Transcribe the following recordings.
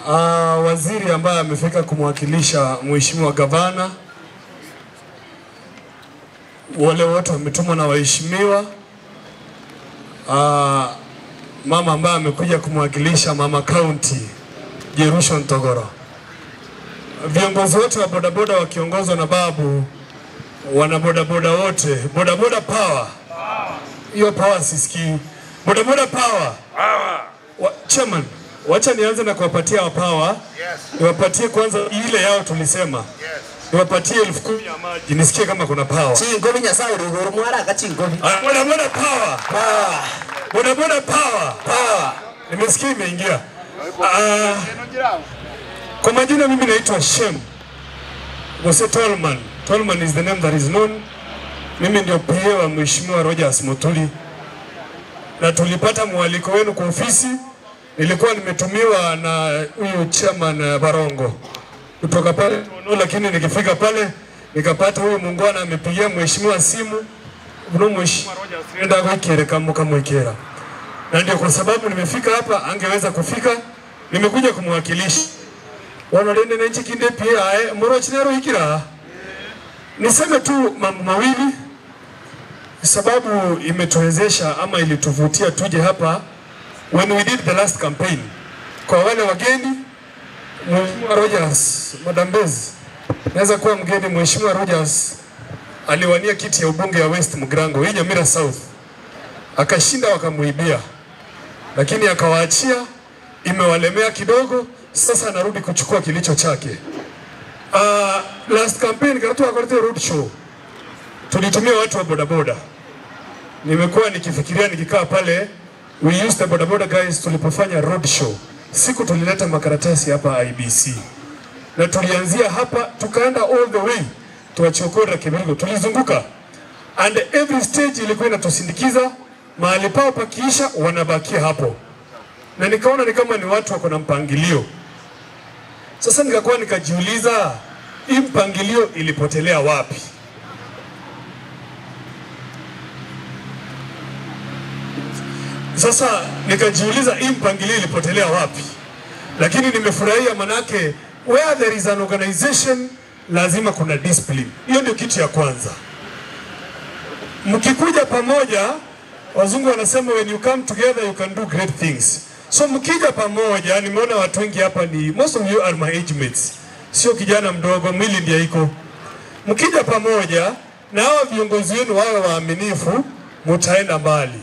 Waziri ambaye amefika kumwakilisha Mheshimiwa Gavana, wale wote wametumwa na waheshimiwa, mama ambaye amekuja kumwakilisha Mama County Jerusha Ntogoro, viongozi wote wa bodaboda wakiongozwa na babu, wana bodaboda wote, bodaboda power. Hiyo power sisikii. Bodaboda power. Chairman, wacha nianze na kuwapatia wa power. Yes. Niwapatie kwanza ile yao tulisema. Yes. Niwapatie 10,000 ya maji. Nisikie kama kuna power. Chingobi Nyasaye uruguru mwara kachingobi. Bodaboda power. Power. Bodaboda power. Power. Nimesikia imeingia. Kwa majina mimi naitwa Shem Mose Tolman. Tolman is the name that is known. Mimi ndio PA wa Mheshimiwa Rogers Mutuli. Na tulipata mwaliko wenu kwa ofisi. Nilikuwa nimetumiwa na huyu chairman Barongo kutoka pale, lakini nikifika pale nikapata huyu muungwana amepigia mheshimiwa simu, bro Mheshimiwa Rogers nenda kwikere mukamwikera. Na ndio kwa sababu nimefika hapa, angeweza kufika, nimekuja kumwakilisha. Wanalende na nchi kinde pia moro hikira. Niseme tu mambo mawili sababu imetuwezesha ama ilituvutia tuje hapa. When we did the last campaign, kwa wale wageni, Mheshimiwa Rogers, Madam Bez, naweza kuwa mgeni. Mheshimiwa Rogers aliwania kiti ya ubunge ya West Mugrango, hii Nyamira South. Akashinda, wakamuibia. Lakini akawaachia, imewalemea kidogo, sasa anarudi kuchukua kilicho chake. Last campaign, karatu akalete road show. Tulitumia watu wa bodaboda. Nimekuwa nikifikiria nikikaa pale, we used the bodaboda guys tulipofanya road show. Siku tulileta makaratasi hapa IBC. Na tulianzia hapa, tukaenda all the way tuwachokora Kibirigo, tulizunguka. And every stage ilikuwa inatusindikiza, mahali pao pakiisha wanabakia hapo. Na nikaona ni kama ni watu wako na mpangilio. Sasa nikakuwa nikajiuliza, hii mpangilio ilipotelea wapi? Sasa nikajiuliza hii mpangilio ilipotelea wapi? Lakini nimefurahia manake where there is an organization lazima kuna discipline. Hiyo ndio kitu ya kwanza. Mkikuja pamoja, wazungu wanasema when you come together you can do great things. So mkija pamoja, nimeona watu wengi hapa ni most of you are my age mates. Sio kijana mdogo, mwili ndiye iko. Mkija pamoja na hawa viongozi wenu wawe waaminifu, mtaenda mbali.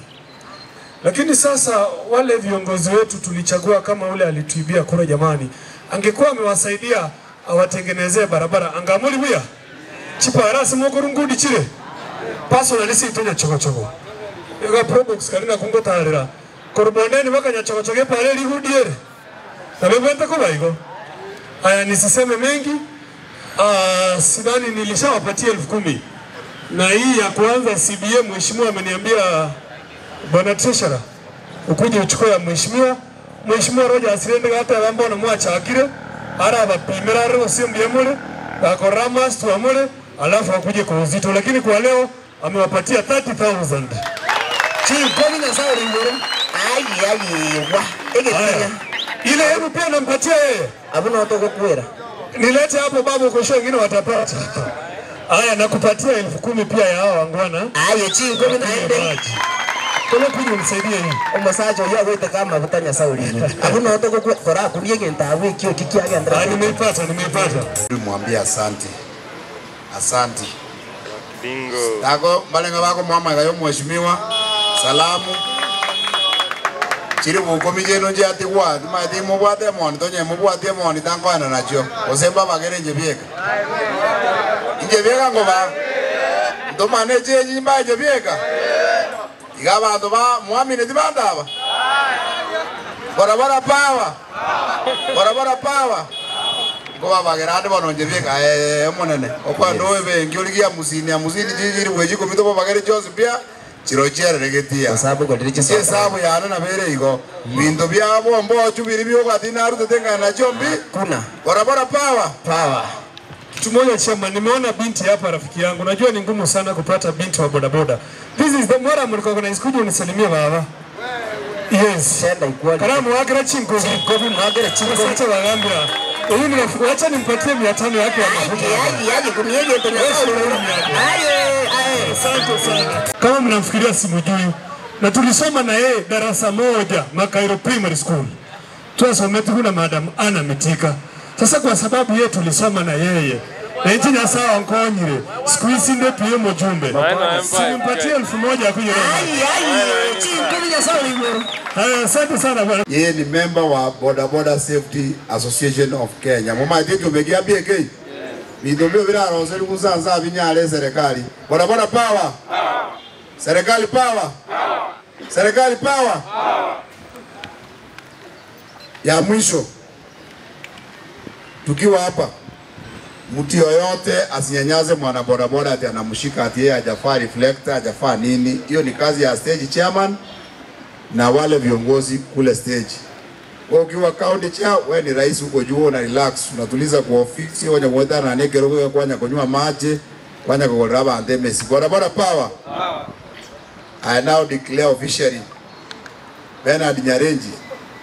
Lakini sasa wale viongozi wetu tulichagua kama ule alituibia kura, jamani, angekuwa amewasaidia awatengenezee barabara angamuli buya chipa rasi mokorungudi chile personally si tonya choko choko yoga probox karina kungo tarira korboneni bakanya choko choko pale lihudiere na bebenta ko baigo. Haya, nisiseme mengi. Sidhani nilishawapatia 10,000 na hii ya kwanza CBA mheshimiwa ameniambia Bwana Treasurer ukuje uchukue ya mheshimiwa. Mheshimiwa Rogers rende hata bambo na mwacha akire ara abapimira rero simbye mule akorama tuamule alafu akuje kwa uzito, lakini kwa leo amewapatia 30,000. Chingobi Nyasaye uruguru. Ai ai wa egetia. Ile hebu pia nampatia yeye. Abuna otoko kwera. Nilete hapo babu kwa wengine watapata. Haya, nakupatia 10,000 pia ya hao wangwana. Aye chingobi naende. Kolo kuja unisaidie hii. Omusacha oyo agwete kama butanya sauri. Abuna otoko kora kurie gentabu ikio kikiagendera. Nimeipata, nimeipata. Mwambie asante. Asante. Bingo. Tako balenga bako mama kayo mheshimiwa. Salamu. Chiri bukomi jeno nje atigwa, tumati mubwate moni tonye mubwate moni tankwana nacho. Osemba bagere nje bieka. Nje bieka ngoba. Ndomane je nyimba nje bieka. Igaba ndo ba muamini tibandaba. Barabara power. Barabara power. Ngoba bagera ande bono nje bieka monene. Okwa ndo bengi oligia musini ya musini jijiri bweji komito bagere chose pia. Chirochere regetia. Sababu kwa diriche sababu ya ana na bere igo. Bintu byabo mbo chubiri byo katina rutetenga na chombi. Kuna. Barabara power. Power. Kitu moja chama, nimeona binti hapa rafiki yangu. Najua ni ngumu sana kupata binti wa bodaboda. This is the mora mrecognize, kuja unisalimie baba. Yes. Senda ikuwa. Karamu wakira chingo. Chingo mwagere chingo. Sasa wagambira. Huyu ni wacha nimpatie 500 yake ya mafuta. Ai kumiyege tena. Ai. Asante sana. Kama mnamfikiria simujui. Na tulisoma na yeye darasa moja Makairo Primary School. Tunasoma tu na Madam Anna Mitika. Sasa kwa sababu yeye tulisoma na yeye. Na nchi ya sawa nkonyire. Siku hizi ndio pia mjumbe. Simpatie 1000 kuja. Ai chingo ya sawa igoro. Haya, asante sana bwana. Yeye ni member wa Boda Boda Safety Association of Kenya. Mama yetu umegia BK. Ndio bila roseli kusanza binyale serikali. Boda Boda power. Serikali power. Serikali power. Ya mwisho, tukiwa hapa, mtu yoyote asinyanyaze mwana boda boda ati anamshika ati yeye hajafaa reflector, hajafaa nini. Hiyo ni kazi ya stage chairman na wale viongozi kule stage. Wewe ukiwa county chair, wewe ni rais huko juu, una relax, unatuliza kwa ofisi, wewe unaweza na nekero kwa kwanya kunywa maji, kwanya kukoraba andemesi. Boda boda power. I now declare officially Bernard Nyarenji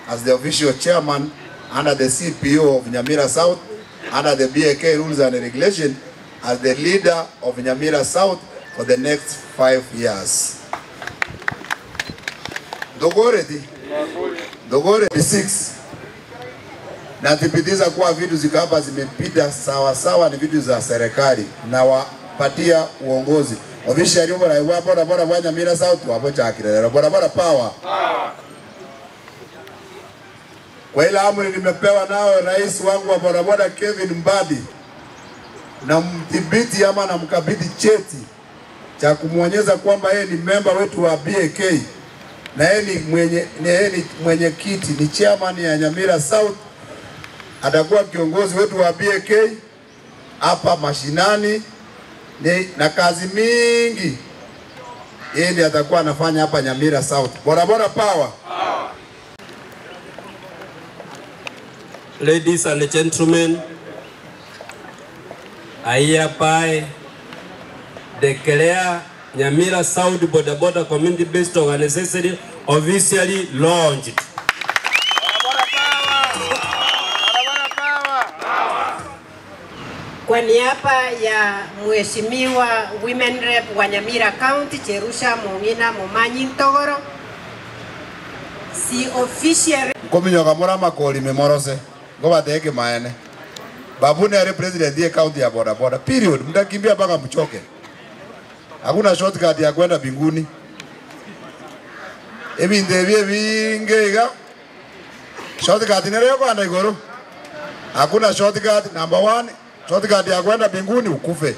as the official chairman under the CPO of Nyamira South, under the BAK rules and regulation, as the leader of Nyamira South for the next 5 years. Dogoreti 6. Na thibitiza kuwa vitu zikapa zimepita sawa sawa, ni vitu za serikali na wapatia uongozi. Officially bora boda boda wa Nyamira South wapo chakira. Boda boda power. Kwa ile amri nimepewa nao rais wangu wa boda boda Kevin Mbadi, na mdhibiti ama na mkabidhi cheti cha kumuonyesha kwamba yeye ni member wetu wa BAK na yeye ni mwenyekiti, ni chairman ya Nyamira South. Atakuwa kiongozi wetu wa BAK hapa mashinani na kazi mingi yeye ndiye atakuwa anafanya hapa Nyamira South. Boda boda power. Ladies and gentlemen, I hereby declare Nyamira South Boda Boda Community Based Organization officially launched. Kwa niaba ya Mheshimiwa Women Rep wa Nyamira County Jerusha Mongina Momanyi Ntogoro, si official Kominyoka mora makoli memorose ngobateke maene. Babu ni president ya county ya boda boda. Period. Mtakimbia mpaka mchoke. Hakuna shortcut ya kwenda mbinguni. Ebi ndebye bingega. Shortcut ni leo kwenda igoro. Hakuna shortcut. Number 1, shortcut ya kwenda mbinguni ukufe.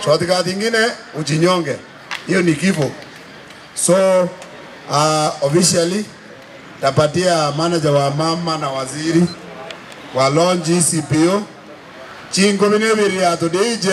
Shortcut nyingine ujinyonge. Hiyo ni kifo. So officially tapatia manager wa mama na waziri wa launch CPO. Chingo binebiri ya to DJ.